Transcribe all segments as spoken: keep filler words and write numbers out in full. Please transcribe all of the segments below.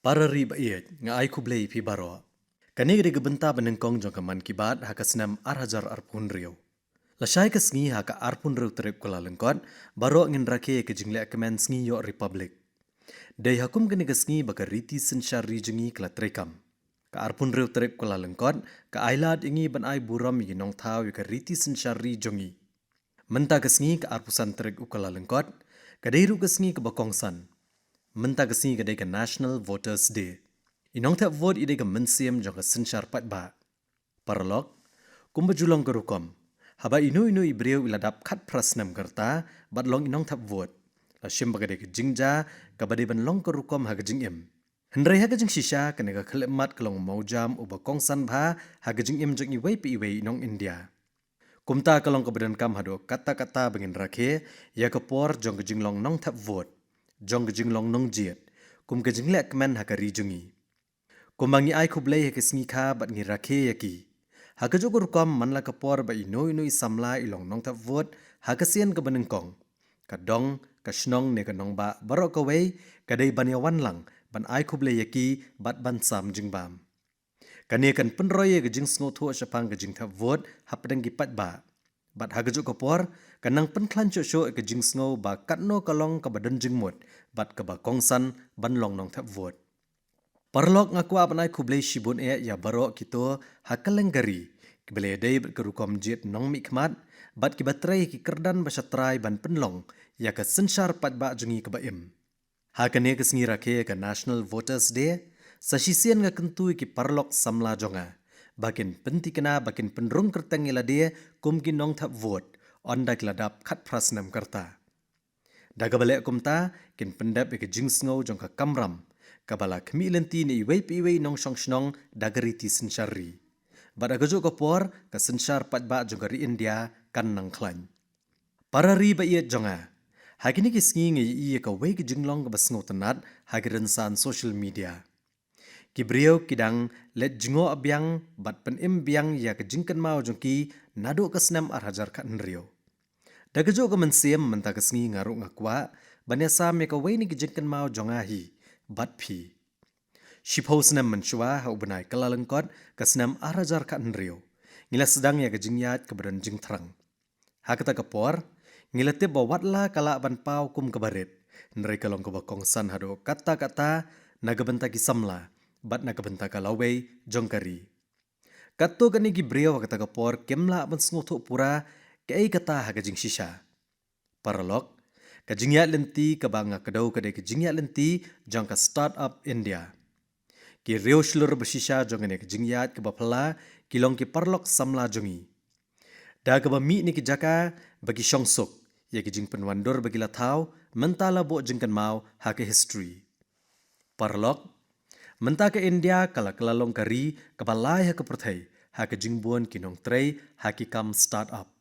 Para ri ba ïeit, nga ai khublei phi baroh. Kane ka dei ka bynta ba nyngkong jong ka Mann Ki Baat ha ka snem ar hajar arphew hynriew. Lashai ka sngi ha ka arphew hynriew tarik Kyllalyngkot, baroh ngin rakhe ïa ka jingleh kmen sngi ïoh Republic. Dei ha kum kane ka sngi ba ka riti synshar ri jong ngi ka la treikam. Ka arphew hynriew tarik Kyllalyngkot ka ai lad ïa ngi ban ai burom ïa ki nongthaw ïa ka riti synshar ri jong ngi. Mynta ka sngi ka arphew san tarik u Kyllalyngkot ka dei ruh ka sngi kaba kongsan. Mynta ka sngi ka dei ka National Voters Day. I nongthep vote i dei ka mynsiem jong ka synshar paidbah. Paralok, kumba ju long ka rukom, haba ino ino i briew i la dap khatphra snem ka rta bad long i nongthep vote, la shim ba ka dei ka jingjia kaba dei ban long ka rukom ha ka jingim. Hynrei ha ka jingshisha, kane ka khyllipmat ka long mawjam uba kongsan bha ha ka jingim jong iwei pa iwei i nong India. Kumta ka long kaba donkam haduh katta katta ba ngin rakhe ïa ka por jong ka jinglong nongthep vote, jong ka jinglong nongjied, kum ka jingleh kmen ha ka ri jong ngi. Kumba ngi ai khublei ha ka sngi kha bad ngi rakhe ïa ki, ha kajuh ka rukom man la ka por ba ino ino i samla i long nongthep vote ha ka sien kaba nyngkong, ka dong, ka shnong ne ka nongbah baroh kawei ka dei ban ïawan lang ban ai khublei ïa ki bad ban sam jingbam. Kane kan pynroi ïa ka jingsngewthuh shaphang ka jingthep vote hapdeng ki paidbah. Bad ha kajuh ka por kan nang pynkhlaiñ shuh shuh ïa ka jingsngew ba katno ka long kaba don jingmut bad kaba kongsan ban long nongthep vote. Paralok, nga kwah ban ai khublei shibun eh ïa baroh kito ha kylleng ka ri kiba la ïadei bad ka rukom jied nongmihkhmat bad kiba trei ki kyrdan ba shatrai ban pynlong ïa ka synshar paidbah jong ngi kaba im. Ha kane ka sngi rakhe ka National Voters Day, sa shisien nga kyntu ïa ki paralok samla jong nga ba kin pyntikna ba kin pynrung kyrteng ïa lade kum ki nongthep vote ynda ki la dap khatphra snem ka rta. Da kaba leh kumta, kin pyndep ïa ka jingsngew jong ka kamram kaba la khmih lynti na iwei pa iwei i nongshong shnong da ka riti synshar ri. Bad ha kajuh ka por ka synshar paidbah jong ka ri India kan nang khlaiñ. Para ri ba ïeit jong nga, ha kine ki sngi nga ïohi ïa kawei ka jinglong kaba sngewtynnat ha ki rynsan social media. Ki briew ki dang leit jngoh biang bad pynim biang ïa ka jingkynmaw jong ki naduh ka snem ar hajar khathynriew. Da kajuh ka mynsiem, mynta ka sngi nga ruh nga kwah ban ïasam ïa kawei na ki jingkynmaw jong nga hi bad phi. Shiphew snem mynshuwa, ha u bnai Kyllalyngkot ka snem ar hajar khathynriew, ngi la sdang ïa ka jingïaid kaba don jingthrang. Ha kata ka por, ngi la tip ba wat la ka lah ban paw kum kaba rit, hynrei ka long kaba kongsan haduh katta katta na ka bynta ki samla bad na ka bynta ka lawei jong ka ri. Katto katne ki briew ha kata ka por kim lah ban sngewthuh pura kaei kata ha ka jingshisha. Paralok, ka jingïaid lynti kaba nga kdew ka dei ka jingïaid lynti jong ka Startup India. Ki riew shlur ba shisha jong kane ka jingïaid kaba phylla ki long ki paralok samla jong ngi. Da kaba mih na ki jaka ba ki shong suk ïa ki jingpynwandur ba ki la thaw, mynta la buh jingkynmaw ha ka history. Paralok, mynta ka India ka la kylla long ka ri kaba lai ha ka pyrthei ha ka jingbun ki nongtrei ha ki kam startup.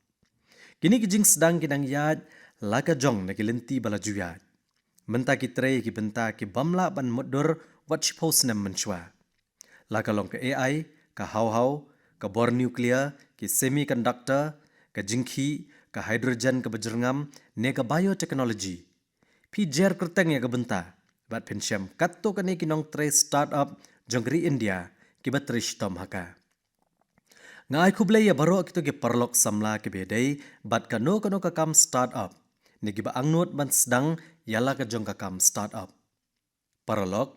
Kine ki jingsdang ki dang ïaid la ka jong na ki lynti ba la ju ïaid. Mynta ki trei ki bynta ki bym lah ban mutdur wat shiphew snem mynshuwa. La ka long ka A I, ka hawhaw, ka bor nuclear, ki semiconductor, ka jingkhih, ka hydrogen kaba jyrngam, ne ka biotechnology. Phi jer kyrteng ïa ka bynta bad phin shem katto katne ki nongtrei startup jong ka ri India kiba trei shitom ha ka. Nga ai khublei ïa baroh kito ki paralok samla kiba ïadei bad kano kano ka kam startup ne kiba angnud ban sdang ïa la ka jong ka kam startup. Paralok,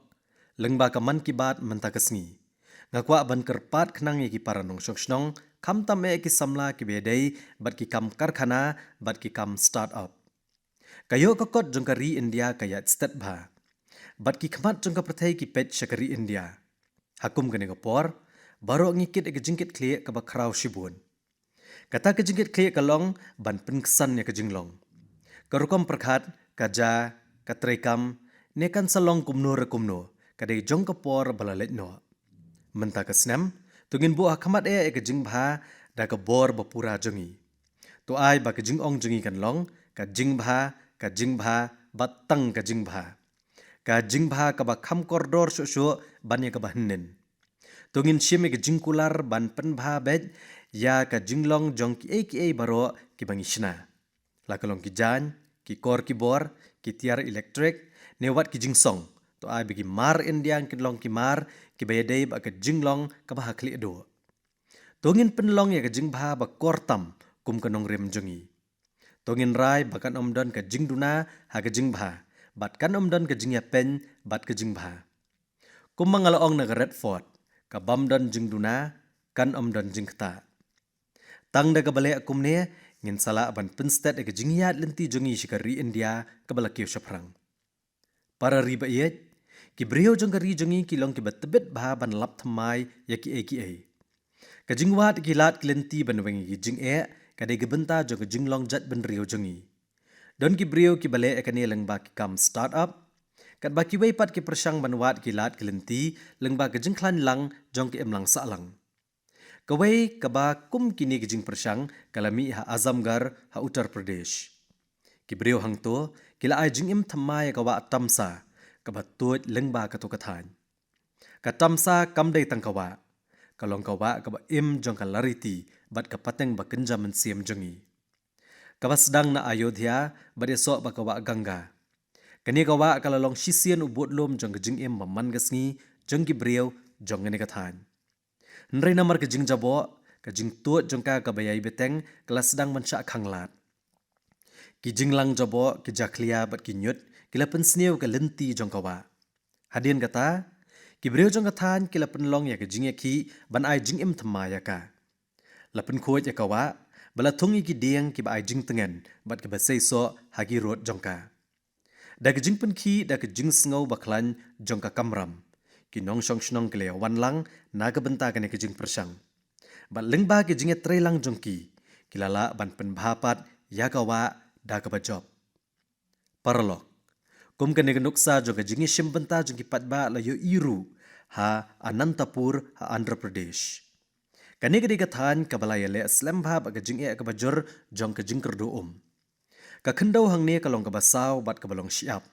lyngba ka Mann Ki Baat mynta ka sngi, nga kwah ban kyrpad khnang ïa ki para nongshong shnong, khamtam eh ki samla kiba ïadei bad ki kam karkhana bad ki kam startup. Ka ïoh ka kot jong ka ri India ka ïaid stet bha, bad ki khmat jong ka pyrthei ki peit sha ka ri India. Ha kum kane ka por, baroh ngi kit ïa ka jingkitkhlieh kaba khraw shibun. Kata ka jingkitkhlieh ka long ban pynksan ïa ka jinglong. Ka rukom pyrkhat, ka ja, ka treikam, ne kan sa long kumno re kumno, ka dei jong ka por ba la leit noh. Mynta ka snem, to ngin buh ha khmat eh ïa ka jingbha da ka bor ba pura jong ngi. To ai ba ka jingong jong ngi kan long ka jingbha, ka jingbha, bad tang ka jingbha. Ka jingbha kaba kham kordor shuh shuh ban ïa kaba hynnin. To ngin shim ïa ka jingkular ban pynbha beit ïa ka jinglong jong kiei kiei baroh kiba ngi shna. La ka long ki jaiñ, ki kor ki bor, ki tiar elektrik, ne wat ki jingsong, To ai ba ki mar India kin long ki mar kiba ïadei bad ka jinglong kaba ha khlieh duh. To ngin pynlong ïa ka jingbha ba kor tam kum ka nongrim jong ngi. To ngin rai ba kan ym don ka jingduna ha ka jingbha, bad kan ym don ka jingïapeiñ bad ka jingbha. Kumba nga la ong na ka Red Fort, ka bym don jingduna, kan ym don jingktah. Tang da kaba leh kumne, ngin sa lah ban pynstet ïa ka jingïaid lynti jong ngi sha ka ri India kaba la kiew shaphrang. Para ri ba ïeit, ki briew jong ka ri jong ngi ki long kiba tbit bha ban lap thymmai ïa kiei kiei. Ka jingwad ïa ki lad ki lynti ban weng ïa ki jingeh ka dei ka bynta jong ka jinglong jaitbynriew jong ngi. Don ki briew kiba leh ïa kane lyngba ki kam start-up, katba kiwei pat ki pyrshang ban wad ïa ki lad ki lynti lyngba ka jingkhlaiñ lang jong ka imlang sahlang. Kawei kaba kum kine ki jingpyrshang ka la mih ha Azamgarh ha Uttar Pradesh. Ki briew hangto ki la ai jingim thymmai ïa ka wah Tamsa kaba tuid lyngba kato ka thaiñ. Ka Tamsa kam dei tang ka wah, ka long ka wah kaba im jong ka lariti bad ka pateng ba kynja mynsiem jong ngi. Kaba sdang na Ayodhya bad ïasoh bad ka wah Ganga. Kane ka wah ka la long shisien u budlum jong ka jingim ba man ka sngi jong ki briew jong kane ka thaiñ. Hynrei namar ka jingjaboh, ka jingtuid jong ka kaba ïai bteng ka la sdang ban shah khanglad. Ki jinglang jaboh, ki jakhlia bad ki ñiut ki la pynsniew ka lynti jong ka wah. Hadien kata, ki briew jong ka thaiñ ki la pynlong ïa ka jingïakhih ban ai jingim thymmai ïa ka. La pynkhuid ïa ka wah, ba la thung ïa ki dieng kiba ai jingtngen bad kiba seisoh ha ki rud jong ka. Da ka jingpynkhih da ka jingsngew ba khlaiñ jong ka kamram, ki nongshong shnong ki la ïawan lang na ka bynta kane ka jingpyrshang. Bad lyngba ka jingïatreilang jong ki, ki la lah ban pynbha pat ïa ka wah da kaba jop. Paralok, kum kane ka nuksa jong ka jingïashim bynta jong ki paidbah la ïohi ruh ha Anantapur ha Andhra Pradesh. Kane ka dei ka thaiñ kaba la ïaleh slem bha bad ka jingeh kaba jur jong ka jingkyrduh um. Ka khyndew hangne ka long kaba saw bad kaba long shyiap.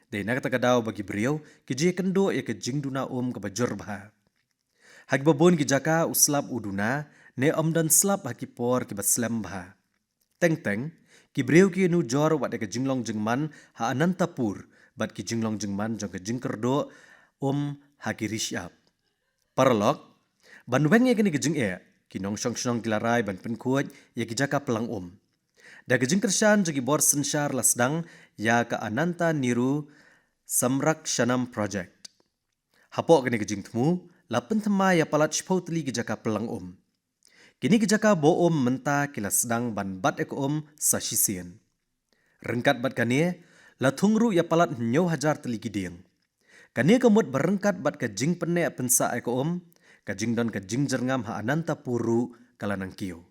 Dei na kata ka daw ba ki briew ki ju ïakynduh ïa ka jingduna um kaba jur bha. Ha kiba bun ki jaka u slap u duna, ne ym don slap ha ki por kiba slem bha. Teng teng, ki briew ki ïanujor wat ïa ka jinglong jingman ha Anantapur bad ki jinglong jingman jong ka jingkyrduh um ha ki ri shyiap. Paralok, ban weng ïa kane ka jingeh, ki nongshong shnong ki la rai ban pynkhuid ïa ki jaka plang um. Da ka jingkyrshan jong ki bor synshar la sdang ïa ka Anantanairu Samrakshanam Project. Hapoh kane ka jingthmu, la pynthymmai ïa palat shiphew tylli ki jaka plang um. Kine ki jaka buh um mynta ki la sdang ban bat ïa ka um sa shisien. Ryngkat bad kane, la thung ruh ïa palat hynñiew hajar tylli ki dieng. Kane ka mut ba ryngkat bad ka jingpynneh pynsah ïa ka um, ka jingdon ka jingjyrngam ha Anantapur ruh ka la nang kiew.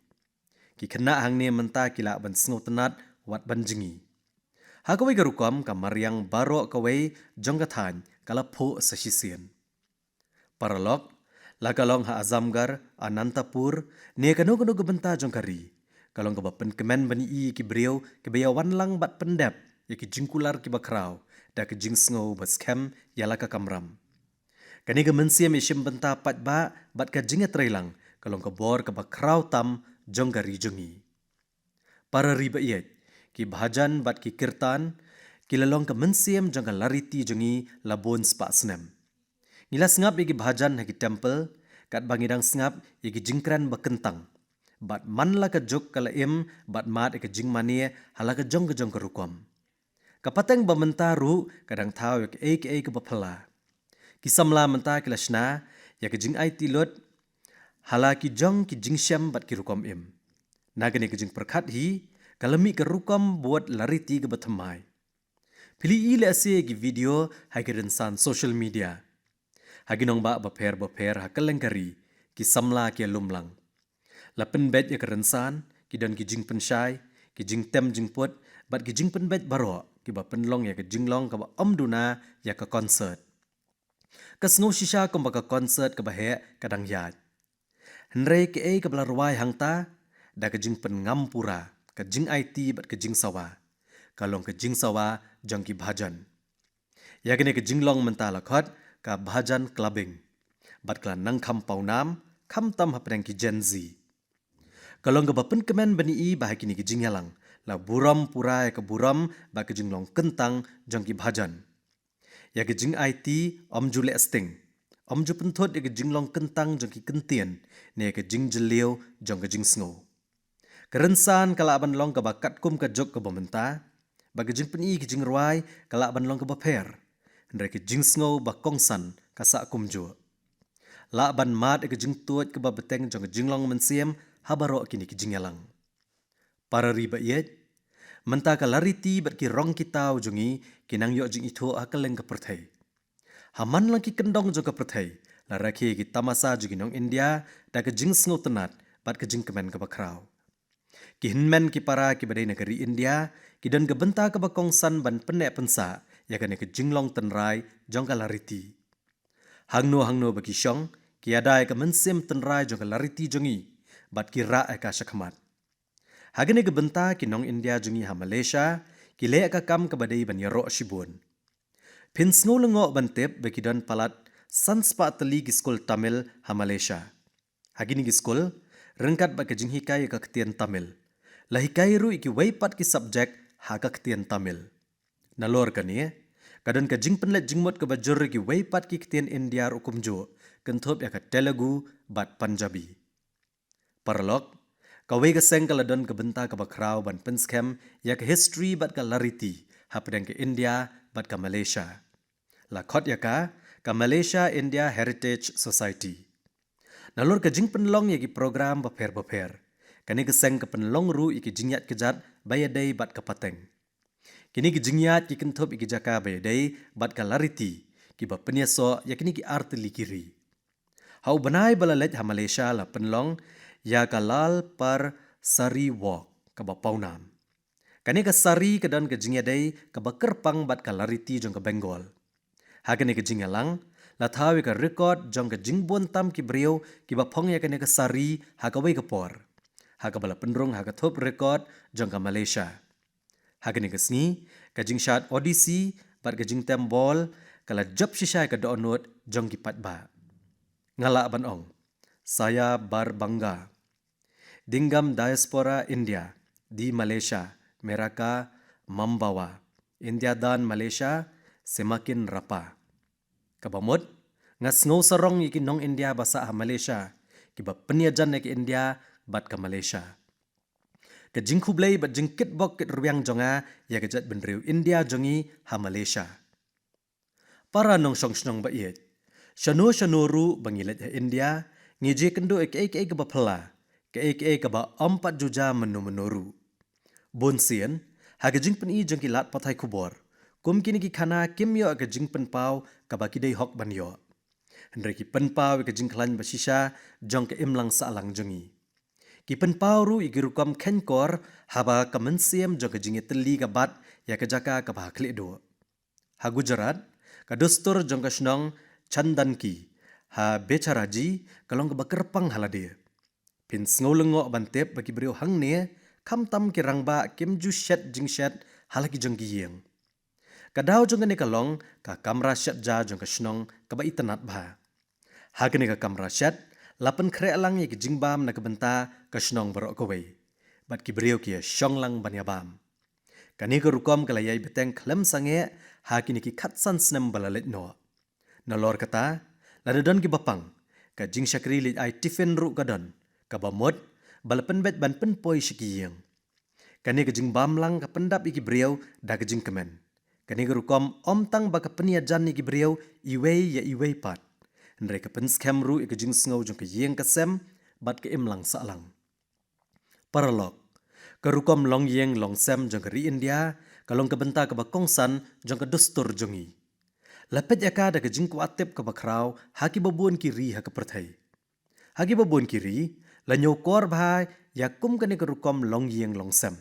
Ki khynnah hangne mynta ki lah ban sngewtynnat wat ban jngi. Ha kawei ka rukom ka mariang baroh kawei jong ka thaiñ ka la phuh sa shisien. Paralok, la ka long ha Azamgarh, Anantapur, ne kano kano ka bynta jong ka ri, ka long kaba pynkmen ban ïohi ïa ki briew kiba ïawan lang bad pyndep ïa ki jingkular kiba khraw da ka jingsngew ba skhem ïa la ka kamram. Kane ka mynsiem ïashim bynta paidbah bad ka jingïatreilang ka long ka bor kaba khraw tam jong ka ri jong ngi. Para ri ba ïeit, ki bhajan bad ki kirtan ki la long ka mynsiem jong ka lariti jong ngi la bun spah snem. Ngi la sngap ïa ki bhajan ha ki temple, katba ngi dang sngap ïa ki jingkren ba kyntang. Bad man la ka juk ka la im bad mad ïa ka jingmane ha la ka jong ka jong ka rukom. Ka pateng ba mynta ruh ka dang thaw ïa kaei kaei kaba phylla. Ki samla mynta ki la shna ïa ka jingaiti lut ha la ki jong ki jingshem bad ki rukom im. Na kane ka jingpyrkhat hi, ka la mih ka rukom bud lariti kaba thymmai. Phi la ïohi lehse ïa ki video ha ki rynsan social media. Ha ki nongbah bapher bapher ha kylleng ka ri, ki samla ki ïalum lang. La pynbeit ïa ka rynsan, ki don ki jingpynshai, ki jingtem jingput, bad ki jingpynbeit baroh kiba pynlong ïa ka jinglong kaba ym duna ïa ka concert. Ka sngew shisha kumba ka concert kaba heh ka dang ïaid. Hynrei kaei kaba la rwai hangta, da ka jingpynngam pura, ka jingaiti bad ka jingsawa, ka long ka jingsawa jong ki bhajan. Ïa kane ka jinglong mynta la khot ka bhajan clubbing. Bad ka la nang kham pawnam, khamtam hapdeng ki Gen Z. Ka long kaba pynkmen ban ïohi ba ha kine ki jingïalang la burom pura ïa ka burom bad ka jinglong kyntang jong ki bhajan. Ïa ka jingaiti ym ju leh sting, ym ju pynthut ïa ka jinglong kyntang jong ki kyntien ne ïa ka jingjylliew jong ka jingsngew. Ka rynsan ka lah ban long kaba katkum ka juk kaba mynta, bad ka jingpyni ki jingrwai ka lah ban long kaba pher, hynrei ka jingsngew ba kongsan ka sah kumjuh. Lah ban mad ïa ka jingtuid kaba bteng jong ka jinglong mynsiem ha baroh kine ki jingïalang. Para ri ba ïeit, mynta ka lariti bad ki rong ki taw jong ngi ki nang ïoh jingithuh ha kylleng ka pyrthei. Ha man lang ki kyndong jong ka pyrthei la rakhe ki tamasa jong ki nong India da ka jingsngewtynnad bad ka jingkmen kaba khraw. Ki hynmen ki para kiba dei na ka ri India ki don ka bynta kaba kongsan ban pynneh pynsah ïa kane ka jinglong tynrai jong ka lariti. Hangno hangno ba ki shong, ki ïada ïa ka mynsiem tynrai jong ka lariti jong ngi bad ki rah ïa ka shakhmat. Ha kane ka bynta ki nong India jong ngi ha Malaysia ki leh ïa ka kam kaba dei ban ïaroh shibun. Phin sngew lyngngoh ban tip ba ki don palat san spah tylli ki skul Tamil ha Malaysia. Ha kine ki skul, ryngkat bad ka jinghikai ïa ka ktien Tamil, la hikai ruh ïa kiwei pat ki subject ha ka ktien Tamil. Nalor kane, ka don ka jingpynleit jingmut kaba jur ïa kiwei pat ki ktien India ruh kumjuh, kynthup ïa ka Telugu bad Punjabi. Paralok, kawei ka seng ka la don ka bynta kaba khraw ban pynskhem ïa ka history bad ka lariti hapdeng ka India bad ka Malaysia. La khot ïa ka, ka Malaysia India Heritage Society. Nalor ka jingpynlong ïa ki program bapher bapher, kane ka seng ka pynlong ruh ïa ki jingïaid kjat ba ïadei bad ka pateng. Kine ki jingïaid ki kynthup ïa ki jaka ba ïadei bad ka lariti, kiba pynïasoh ïa kine ki artylli ki ri. Ha u bnai ba la leit ha Malaysia la pynlong ïa ka Lal Par Sari Walk kaba pawnam. Kane ka sari ka don ka jingïadei kaba kyrpang bad ka lariti jong ka Bengal. Ha kane ka jingïalang, la thaw ïa ka record jong ka jingbun tam ki briew kiba phong ïa kane ka sari ha kawei ka por, ha kaba la pynrung ha ka thup record jong ka Malaysia. Ha kane ka sngi, ka jingshad Odissi bad ka jingtem bol ka la jop shisha ïa ka dohnud jong ki paidbah. Nga lah ban ong, saya berbangga. Dinggam diaspora India di Malaysia mereka membawa India dan Malaysia semakin rapat. Kaba mut, nga sngew sarong ïa ki nong India ba sah ha Malaysia, kiba pynïajan ïa ka India bad ka Malaysia. Ka jingkhublei bad jingkitbok kitrwiang jong nga ïa ka jaitbynriew India jong ngi ha Malaysia. Para nongshong shnong ba ïeit, shano shano ruh ba ngi leit ha India, ngi ju ïakynduh ïa kaei kaei kaba phylla, kaei kaei kaba ym pat ju jia mynno mynno ruh. Bun sien, ha ka jingpyni jong ki lad pathai khubor, kum kine ki khana kim ïoh ka jingpynpaw kaba ki dei hok ban ïoh, hynrei ki pynpaw ïa ka jingkhlaiñ ba shisha jong ka imlang sahlang jong ngi. Ki pynpaw ruh ïa ki rukom kheiñkor haba ka mynsiem jong ka jingïatylli ka bat ïa ka jaka kaba ha khlieh duh. Ha Gujarat, ka dustur jong ka shnong Chandanki ha Becharaji ka long kaba kyrpang ha lade. Phin sngew lyngngoh ban tip ba ki briew hangne, khamtam ki rangbah, kim ju shet jingshet ha la ki jong ki ïing. Ka daw jong kane ka long ka kamra shet ja jong ka shnong kaba itynnad bha. Ha kane ka kamra shet, la pynkhreh lang ïa ki jingbam na ka bynta ka shnong baroh kawei, bad ki briew ki ïa shong lang ban ïa bam. Kane ka rukom ka la ïai bteng khlem sangeh ha kine ki khatsan snem ba la leit noh. Nalor kata, lada don kiba pang, ka jingshakri leit ai tiffin ruh ka don, kaba mut ba la pynbeit ban pynpoi sha ki ïing. Kane ka jingbam lang ka pyndap ïa ki briew da ka jingkmen. Kane ka rukom ym tang ba ka pynïajan ïa ki briew iwei ïa iwei pat, hynrei ka pynskhem ruh ïa ka jingsngew jong ka ïing ka sem bad ka imlang sahlang. Paralok, ka rukom long ïing long sem jong ka ri India ka long ka bynta kaba kongsan jong ka dustur jong ngi. La peit ïa ka da ka jingkwah tip kaba khraw ha kiba bun ki ri ha ka pyrthei. Ha kiba bun ki ri, la ñiewkor bha ïa kum kane ka rukom long ïing long sem.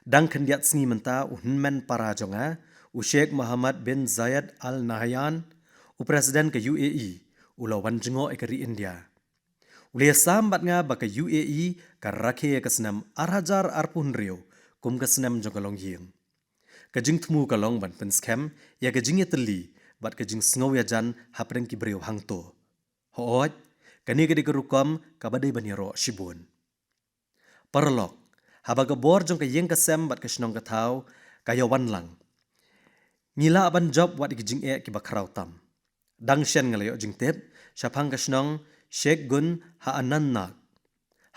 Dang khyndiat sngi mynta u hynmen para jong nga, u Sheikh Mohammed bin Zayed Al Nahyan, u President ka U A E, u la wan jngoh ïa ka ri India. U la ïasam bad nga ba ka U A E ka rakhe ïa ka snem ar hajar arphew hynriew kum ka snem jong ka long ïing. Ka jingthmu ka long ban pynskhem ïa ka jingïatylli bad ka jingsngew ïajan hapdeng ki briew hangto. Hooid, kane ka dei ka rukom kaba dei ban ïaroh shibun. Paralok, haba ka bor jong ka ïing ka sem bad ka shnong ka thaw ka ïawan lang, Ngi lah ban jop wat ki jingeh kiba khraw tam. Dang shen nga la ïoh jingtip shaphang ka shnong Shekgun ha Anantnag.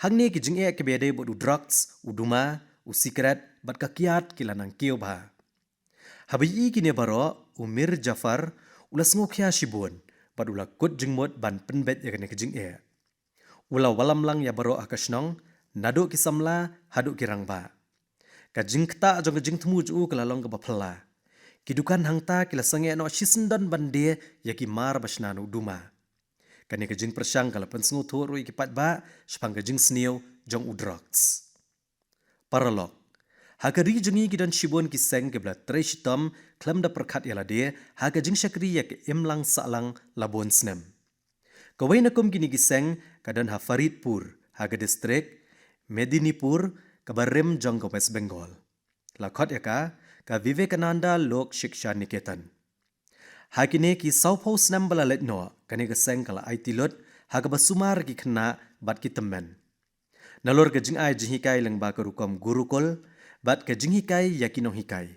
Hangne ki jingeh kiba ïadei bad u drugs, u duma, u sikret bad ka kiad ki la nang kiew bha. Haba ïohi kine baroh, u Mir Jafar u la sngewkhia shibun bad u la kut jingmut ban pynbeit ïa kane ka jingeh. U la wallam lang ïa baroh ha ka shnong, naduh ki samla haduh ki rangbah. Ka jingktah jong ka jingthmu jong u ka la long kaba phylla. Ki dukan hangta ki la sangeh noh shisyndon ban die ïa ki mar ba shna na u duma. Kane ka jingpyrshang ka la pynsngewthuh ruh ïa ki paidbah shaphang ka jingsniew jong u drugs. Paralok, ha ka ri jong ngi ki don shibun ki seng kiba la trei shitom khlem da pyrkhat ïa lade ha ka jingshakri ïa ka imlang sahlang la bun snem. Kawei na kum kine ki seng ka don ha Faridpur, ha ka distrik Medinipur, kaba rim jong ka West Bengal. La khot ïa ka ka Vivekananda Lok Shiksha Niketan. Ha kine ki sawphew snem ba la leit noh, kane ka seng ka la aiti lut ha kaba sumar ki khynnah bad ki tymmen. Nalor ka jingai jinghikai lyngba ka rukom Gurukul bad ka jinghikai ïa ki nonghikai,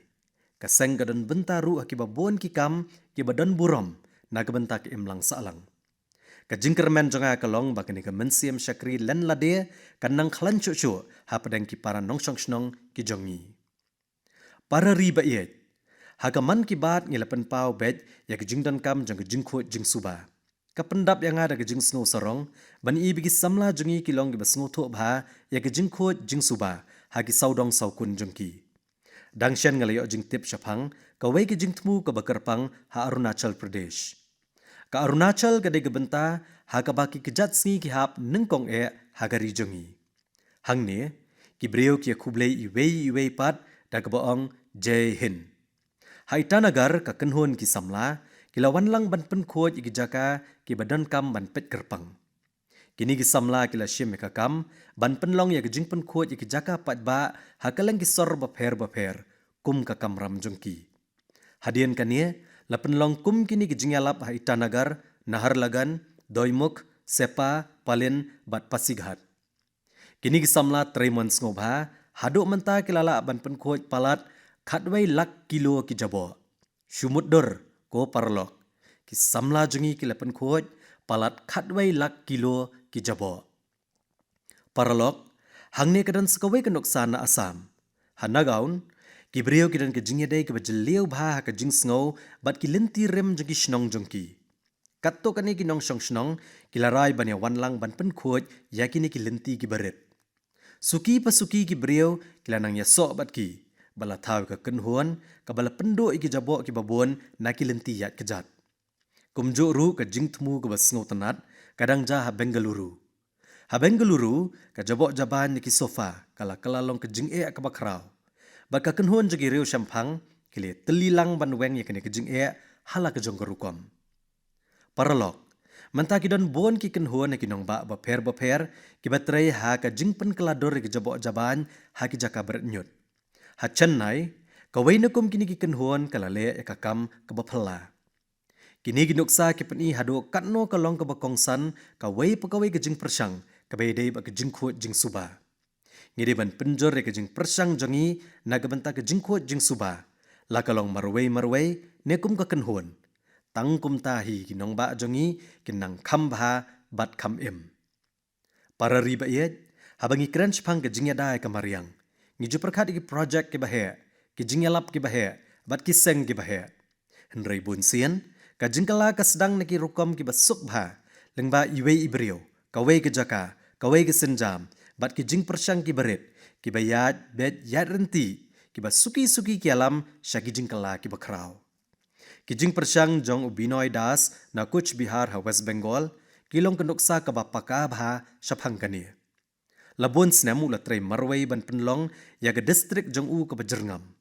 ka seng ka don bynta ruh ha kiba bun ki kam kiba don burom na ka bynta ka imlang sahlang. Ka jingkyrmen jong nga ka long ba kane ka mynsiem shakri len lade kan nang khlaiñ shuh shuh hapdeng ki para nongshong shnong ki jong ngi. Para ri ba ïeit, ha ka Mann Ki Baat ngi la pynpaw beit ïa ka jingdonkam jong ka jingkhuid jingsuba. Ka pyndap ïa nga da ka jingsngew sarong ban i ba ki samla jong ngi ki long kiba sngewthuh bha ïa ka jingkhuid jingsuba ha ki sawdong sawkun jong ki. Dang shen nga la ïoh jingtip shaphang kawei ka jingthmu kaba kyrpang ha Arunachal Pradesh. Ka Arunachal ka dei ka bynta ha kaba ki kjat sngi ki hap nyngkong eh ha ka ri jong ngi. Hangne ki briew ki ïakhublei iwei iwei pat da kaba ong Jai Hind. Ha Itanagar ka kynhun ki samla ki la wan lang ban pynkhuid ïa ki jaka kiba donkam ban peit kyrpang. Kine ki samla ki la shim ïa ka kam ban pynlong ïa ka jingpynkhuid ïa ki jaka paidbah ha kylleng ki sor bapher bapher kum ka kamram jong ki. Hadien kane la pynlong kum kine ki jingïalap ha Itanagar, Naharlagun, Doimukh, Seppa, Pallel bad Pasighat. Kine ki samla trei mon sngewbha, haduh mynta ki la lah ban pynkhuid palat khatwei lak kilo ki jaboh. Shu mutdur ko paralok, ki samla jong ngi ki la pynkhuid palat khatwei lak kilo ki jaboh. Paralok, hangne ka don sa kawei ka nuksa na Assam. Ha Nagaon, ki briew ki don ka jingïadei kaba jylliew bha ha ka jingsngew bad ki lynti rim jong ki shnong jong ki. Katto katne ki nongshong shnong ki la rai ban ïa wan lang ban pynkhuid ïa kine ki lynti kiba rit. Suki pa suki ki briew ki la nang ïasoh bad ki, ba la thaw ïa ka kynhun kaba la pynduh ïa ki jaboh kiba bun na ki lynti ïaid kjat. Kumjuh ruh ka jingthmu kaba sngewtynnat ka dang jia ha Bengaluru. Ha Bengaluru, ka jaboh jabain na ki sofa ka la kylla long ka jingeh kaba khraw. Bad ka kynhun jong ki riew shemphang ki la tylli lang ban weng ïa kane ka jingeh ha la ka jong ka rukom. Paralok, mynta ki don bun ki kynhun ha ki nongbah bapher bapher kiba trei ha ka jingpynkylla dur ïa ki jaboh jabain ha ki jaka bret ñiut. Ha Chennai, kawei na kum kine ki kynhun ka la leh ïa ka kam kaba phylla. Kine ki nuksa ki pyni haduh katno ka long kaba kongsan kawei pa kawei ka jingpyrshang kaba ïadei bad ka jingkhuid jingsuba. Ngi dei ban pynjur ïa ka jingpyrshang jong ngi na ka bynta ka jingkhuid jingsuba, la ka long marwei marwei ne kum ka kynhun. Tang kumta hi ki nongbah jong ngi kin nang kham bha bad kham im. Para ri ba ïeit, haba ngi kren shaphang ka jingïada ïa ka mariang, ngi ju pyrkhat ïa ki projek kiba heh, ki jingïalap kiba heh bad ki seng kiba heh. Hynrei bun sien ka jingkylla ka sdang na ki rukom kiba suk bha, lyngba iwei i briew, kawei ka jaka, kawei ka sienjam bad ki jingpyrshang kiba rit, kiba ïaid beit ïaid ryntih, kiba suki suki ki ïalam sha ki jingkylla kiba khraw. Ki jingpyrshang jong u Binoy Das na Cooch Behar ha West Bengal ki long ka nuksa kaba paka bha shaphang kane. La bun snem u la trei marwei ban pynlong ïa ka distrik jong u kaba jyrngam.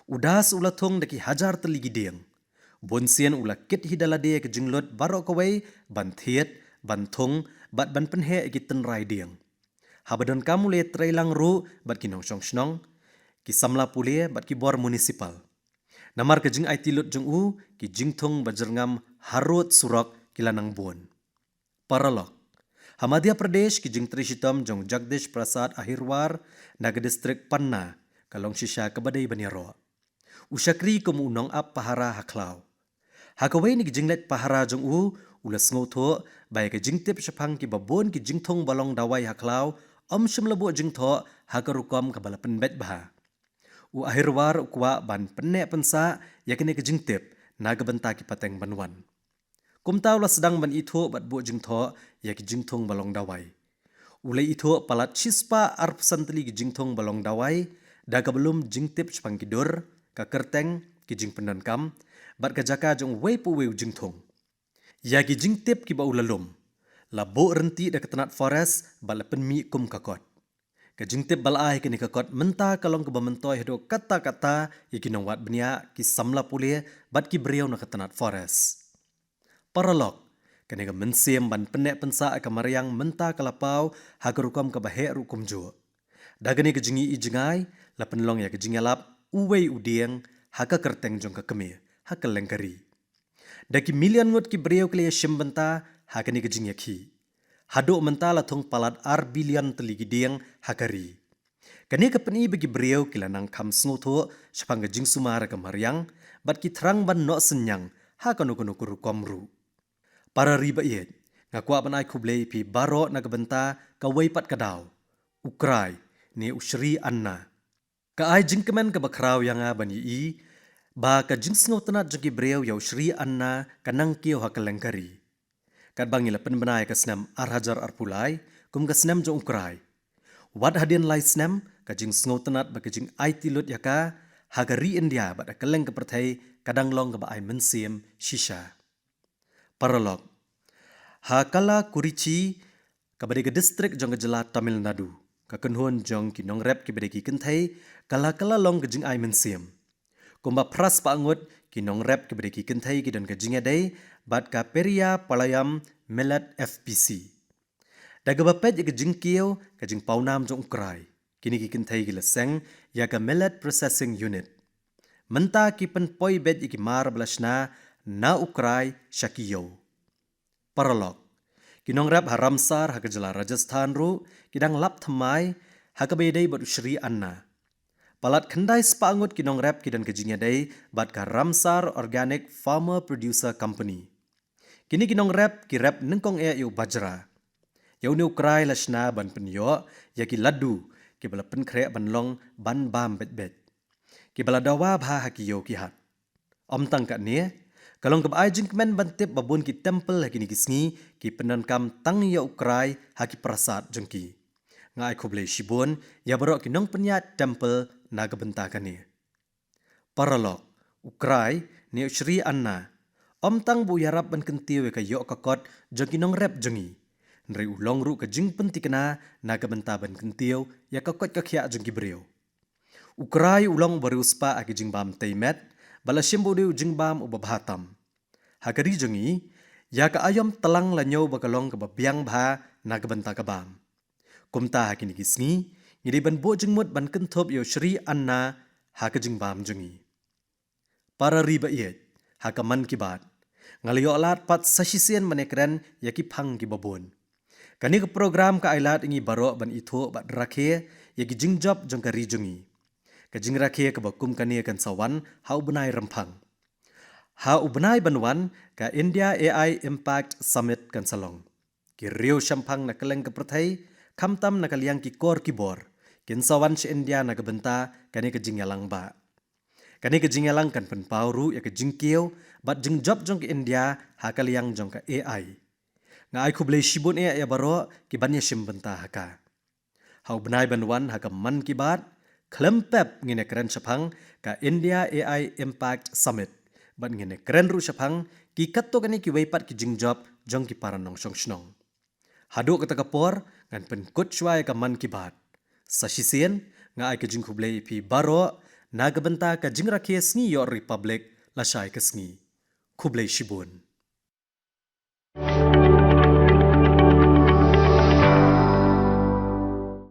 U Das u la thung da ki hajar tylli ki dieng. Bun sien u la kit hi da lade ïa ka jinglut baroh kawei ban thied, ban thung bad ban pynheh ïa ki tynrai dieng. Haba donkam u la ïatrei lang ruh bad ki nongshong shnong, ki samla pule bad ki bor municipal. Namar ka jingaiti lut jong u, ki jingthung ba jyrngam harud surok ki la nang bun. Paralok, ha Madhya Pradesh ki jingtrei shitom jong Jagdish Prasad Ahirwar na ka distrik Panna ka long shisha kaba dei ban ïaroh. U shakri kum u nongap pahara ha khlaw. Ha kawei na ki jingleit pahara jong u, u la sngewthuh ba ïa ka jingtip shaphang kiba bun ki jingthung ba long dawai ha khlaw ym shym la buh jingthoh ha ka rukom kaba la pynbeit bha. U Ahirwar u kwah ban pynneh pynsah ïa kane ka jingtip na ka bynta ki pateng ban wan. Kumta u la sdang ban ithuh bad buh jingthoh ïa ki jingthung ba long dawai. U la ithuh palat shispah arphew san tylli ki jingthung ba long dawai, da kaba lum jingtip shaphang ki dur, ka kyrteng, ki jingpyndonkam, bad ka jaka jong uwei pa uwei u jingthung. Ïa ki jingtip kiba u la lum, la buh ryntih da ka tnat forest bad la pynmih kum ka kot. Ka jingtip ba la ai ha kane ka kot mynta ka long kaba myntoi haduh katta katta ïa ki nongwad bniah, ki samla pule bad ki briew na ka tnat forest. Paralok, kane ka mynsiem ban pynneh pynsah ïa ka mariang mynta ka la paw ha ka rukom kaba heh ruh kumjuh. Da kane ka jingïohi jngai, la pynlong ïa ka jingïalap uwei u dieng ha ka kyrteng jong ka kmie ha kylleng ka ri. Da ki million ngut ki briew ki la ïashim bynta ha kane ka jingïakhih. Haduh mynta la thung palat ar billion tylli ki dieng ha ka ri. Kane ka pyni ba ki briew ki la nang kham sngewthuh shaphang ka jingsumar ka mariang, bad ki thrang ban noh synñiang ha kano kano ka rukom ruh. Para ri ba ïeit, nga kwah ban ai khublei ïa phi baroh na ka bynta kawei pat ka daw, u Krai, ne u Shri Anna. Ka ai jingkmen kaba khraw ïa nga ban ïohi ba ka jingsngewtynnat jong ki briew ïa u Shri Anna ka nang kiew ha kylleng ka ri. Katba ngi la pynbna ïa ka snem ar hajar arphew lai kum ka snem jong u Krai, wat hadien lai snem ka jingsngewtynnat bad ka jingaiti lut ïa ka ha ka ri India bad ha kylleng ka pyrthei ka dang long kaba ai mynsiem shisha. Paralok, ha Kallakurichi, kaba dei ka distrik jong ka jylla Tamil Nadu, ka kynhun jong ki nongrep kiba dei ki kynthei ka la kylla long ka jingai mynsiem. Kumba phra spah ngut ki nongrep kiba dei ki kynthei ki don ka jingïadei bad ka Periyapalayam Millet F P C. Da kaba peit ïa ka jingkiew, ka jingpawnam jong u Krai, kine ki kynthei ki la seng ïa ka Millet Processing Unit. Mynta ki pynpoi beit ïa ki mar ba la shna na u Krai sha ki ïew. Paralok, ki nongrep ha Ramsar ha ka jylla Rajasthan ruh ki dang lap thymmai ha kaba ïadei bad u Shri Anna. Palat khyndai spah ngut ki nongrep ki don ka jingïadei bad ka Ramsar Organic Farmer Producer Company. Kine ki nongrep ki rep nyngkong eh ïa u bajra. Ïa une u Krai la shna ban pynïoh ïa ki laddu kiba la pynkhreh ban long ban bam beit beit, kiba la dawa bha ha ki ïew ki hat. Ym tang katne, ka long kaba ai jingkmen ban tip ba bun ki temple ha kine ki sngi ki pyndonkam tang ïa u Krai ha ki prasad jong ki. Nga ai khublei shibun ïa baroh ki nongpynïaid temple na ka bynta kane. Paralok, u Krai, ne u Shri Anna, ym tang ba u ïarap ban kyntiew ïa ka ïoh ka kot jong ki nongrep jong ngi, hynrei u long ruh ka jingpynthikna na ka bynta ban kyntiew ïa ka koit ka khiah jong ki briew. U Krai u long u bariewspah ha ki jingbam tei met, ba la shim ba u dei u jingbam uba bha tam. Ha ka ri jong ngi, ïa ka aïom tlang la ñiew ba ka long kaba biang bha na ka bynta ka bam. Kumta ha kine ki sngi, ngi dei ban buh jingmut ban kynthup ïa u Shri Anna ha ka jingbam jong ngi. Para ri ba ïeit, ha ka Mann Ki Baat, nga la ïoh lad pat sa shisien ban ïakren ïa ki phang kiba bun. Kane ka program ka ai lad ïa ngi baroh ban ithuh bad rakhe ïa ki jingjop jong ka ri jong ngi. Ka jingrakhe kaba kum kane kan sa wan ha u bnai Rymphang. Ha u bnai ban wan, ka India A I Impact Summit kan sa long. Ki riewshemphang na kylleng ka pyrthei, khamtam na ka liang ki kor ki bor, kin sa wan sha India na ka bynta kane ka jingïalang ba. Kane ka jingïalang kan pynpaw ruh ïa ka jingkiew bad jingjop jong ka India ha ka liang jong ka A I. Nga ai khublei shibun eh ïa baroh ki ban ïashim bynta ha ka. Ha u bnai ban wan ha ka Mann Ki Baat, khlem pep ngin ïakren shaphang ka India A I Impact Summit. Bad ngin ïakren ruh shaphang ki katto katne kiwei pat ki jingjop jong ki para nongshong shnong. Haduh kata ka por, ngan pynkut shuwa ïa ka Mann Ki Baat. Sa shisien, nga ai ka jingkhublei ïa phi baroh na ka bynta ka jingrakhe sngi ïoh Republic lashai ka sngi. Khublei shibun.